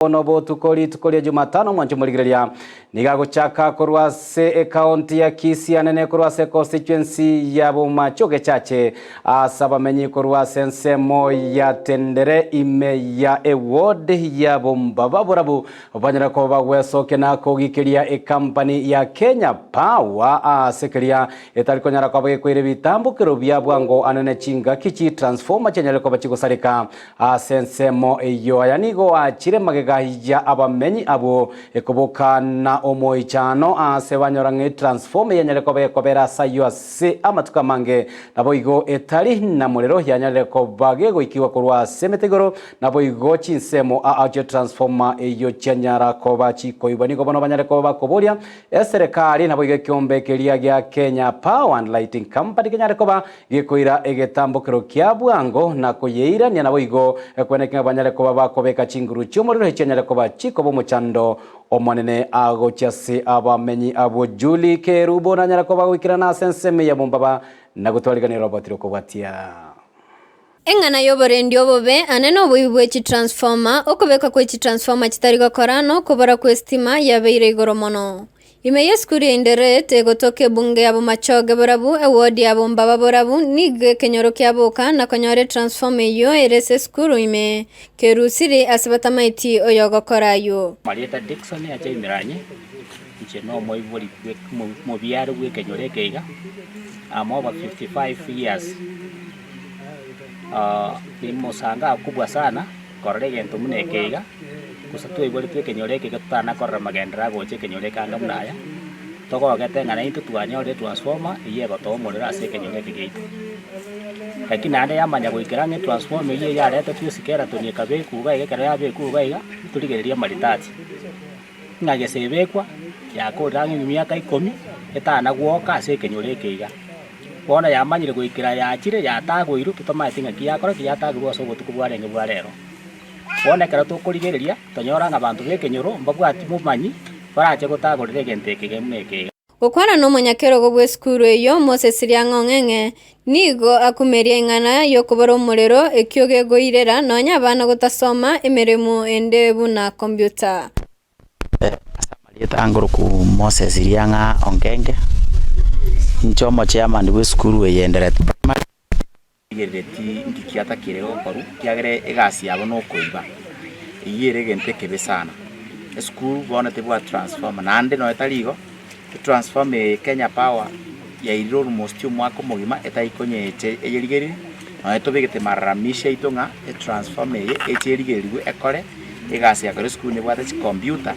Bono botuko rituko ria Jumatano omwancho morigereria nigo agochaka korwa ase ekaonti ya Kisii anene korwa ase constituency ya Bomachoge Chache ase abamenyi korwa ase ensemo ya Tendere ime ya eward ya Bombaba borabu banyare koba bagwesokia na kogikeria ekampani ya Kenya Power ase keria etari konyara koba gekoira ebitambokero bia bwango anene chingaki chi transformer chianyare koba chigosareka Ase ensemo eyio aya nigo achire magega ya abamenyi abwo ekoboka na omoichano aase banyora ng'a etransformer yanyare koba ekobera ase ayio ase amatuko amange, naboigo etari na morero yanyarire koba gegoikigwa korwa ase emete igoro, naboigo chinsemo aa chietransformer eyio chianyara koba chikoibwa. Nigo bono banyare koba bakoboria eserekari naboigo ekiombe keria gia Kenya Power and Lighting Company kenyare koba Gekoira egetambokero kia bwango na koyeirania naboigo kweneki ng'a banyare koba bakobeka chinguru chi'omorero echianyare koba chikoba omochando omonene agochia ase abamenyi abwo. Julie Kerubo nanyare koba goikerana ase ensemo ya mombaba na gotwarigania Robert rokobwatia. Eng'ana y'oborendi obobe ane noboibi bwe chitransformer, okobekwa kwe chitransformer chitari gokora na okobora kw'esitima yabeire igoro mono. Ime y'esukuru ya Inderet egotoka ebunge ya Bomachoge Borabu, ewodi ya Bombaba Borabu, nigo ekenyoro kiaboka na konyora etransformer eyio ere ase esukuru ime kerusiri ase batamaeti oyogokora ayio. Marieta Dickson Achaimiranye, inche nomoibori bwe omobiare bw'ekenyoro eke iga, I'm over 55 years. Nimosanga akubwa sana korora egento buna eke iga, gose twaiboretwe ekenyoro eke iga totana korora magenderero agocha ekenyoro eke anga buna aya, togogete ng'a naintwe twanyorire etransformer eywo egotoa omorero ase ekenyoro eke giaito. Lakini naende yamanya goikera ng'a etransformer eywo yaretetwe esikeratoni ekabekwa iga iga ekero yabekwa iga iga, torigereria amaritati, ng'a gese ebekwa, yakorire ang'e emiaka ikomi, etana gwoka ase ekenyoro eke iga. Bono yamanyire goikera yachire, yatagoirwe, totamanyeti ng'aki yakora ki, yatagirwe ase obotuko bwarenge bwa rero. Bono ekero tokorigereria, tonyora ng'a abanto b'ekenyoro mbabwati bomanyi, barache gotagorera egento eke buna eke iga. Gokwana nomonyakerogo bw'esukuru eyio, Moses Riang'ong'eng'e, nigo akumeria ing'ana y'okobora omorero ekio gegoirera nonya abana gotasoma emeremo ende buna computer. Ase amarieta angoroku Moses Riang'a Ongenge, inche omochairman bw'esukuru eye Endereti Primary. Rigereretie inki kiatakire gokorwa, ekiagera egasi yabo nokoiba, eyio ere egento ekebe sana. Esukuru bono tebwati transformer, naende nonye tari igo, etransformer eye Kenya Power yairire almost omwaka omogima etari konyeecha eyerigererie, nonye tobegete malalamishi aito ng'a etransformer eye eche erigererigwe ekore egasi ya kare esukuru nebwate chicomputer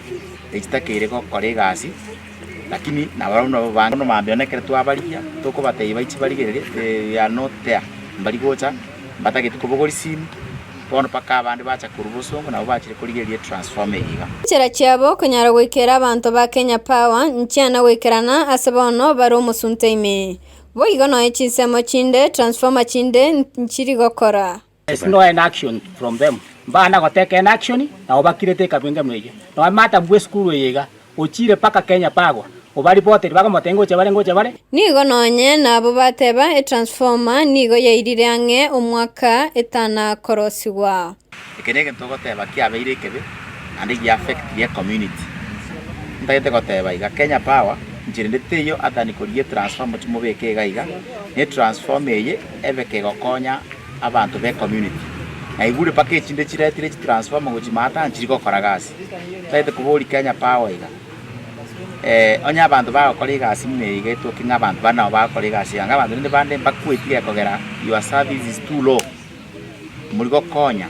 echitakeire gokora egasi. Lakini nabarabwo nabo bange. Bono mambia one ekero twabarigia, tokobatebia baiche barigererie, they are not there, mbari gocha, mbatageti kobogoria simu, bono mpaka abande bacha korwa bosongo nabo bachire korigereria etransformer eye iga. Chinchera chiabo konyara goikera abanto ba Kenya Power nchiana goikerana ase bono bare omosunte ime. Boigo nonya chinsemo chinde transformer chinde nchiri gokora. There's no any action from them. Mbana goteka any action, nabo bakirete ekabinga buna eyio. Nonya madam bwe esukuru eye iga, ochire mpaka Kenya Power, obaripoteri bakomotebia ngocha bare ngocha bare. Nigo nonye nabo bateba etransformer nigo yairire ang'e omwaka etana korosigwa. Eke negento ogoteba kiabeire ekebe naende giaffectire ecommunity. Ntagete goteba iga, Kenya Power nchera ende teiyo other than korigia etransformer moche mobeke iga iga, na etransformer eye ebe kegokonya abanto be community. Naigure mpaka echinde chiretire chitransformer gochia maata nchiri gokora gasi. Ntagete koboria Kenya Power iga, onye abanto bagokora egasi buna eye iga etoke ng'a abanto bande nabo bagokora egasi eye, anga abanto rende bande mbakweti gekogera your service is too low, mori gokonya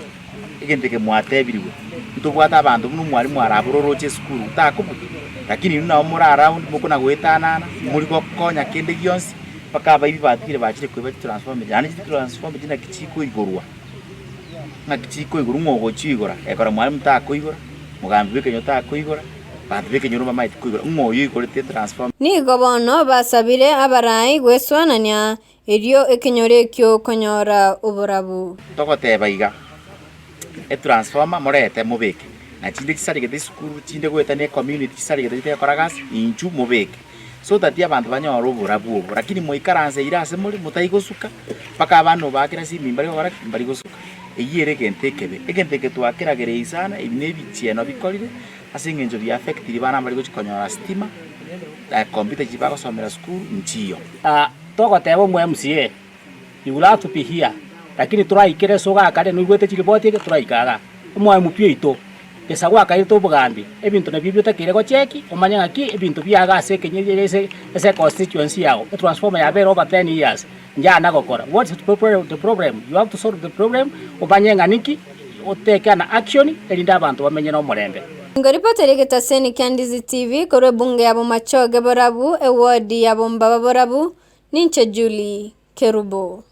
egento eke mwatebiriwe. Ntobwate abanto buna omwalimu arabore oroche esukuru takobuta, lakini inwe nabo more around mokona goetanana, mori gokonya kende gionsi. Mpaka abaibi batigire bachire koiba chitransformer echi, naende chitransformer echi naki chikoigorwa, ng'aki chikoigorwa ng'o ogochiigora, ekero mwalimu takoigora, mogambi bw'ekenyoro takoigora, abanto b'ekenyoro mbamaeti koigora, ng'o oyio oigorete etransformer. Nigo bono basabire abarai gweswanania, erio ekenyoro ekio konyora oborabu. Togoteba iga, etransformer morete mobeke, na chinde chisaregete esukuru, chinde goetania ecommunity chisaregete chitekora gasi, inchu mobeke. So that abanto banyore oborabu obo, lakini moikaranse ira ase more, motari gosuka, mpaka abana obaakera simi mbari gokora ki? Mbari gosuka. Eyio ere egento ekebe. Egento eke twakeragereiri sana, ebi na ebichieno bikorire, ase eng'encho bia affectiri bana mbari gochi konyora stima, computer chiria bagosomera sukuru nchiyo. Togoteba omo MCA, you will have to be here, lakini toraikere ase ogakare noigwete chiripoti eria toraika igaa. Omo MP oito, gesa gwakairete obogambi, ebinto nabio biotakeire gocheki, omanye ng'aki ebinto biaga ase ekenyoro ase ase econstituency yago, etransformer yabeire over 10 years, njana gokora. What is the problem? You have to solve the problem, omanye ng'a ninki, otake an action, erinde abanto bamenye na omorembe. Ngoripotera egetaseni kia Ndizi TV korwa ebunge ya Bomachoge Borabu, eward ya Bombaba Borabu, ninche Julie Kerubo.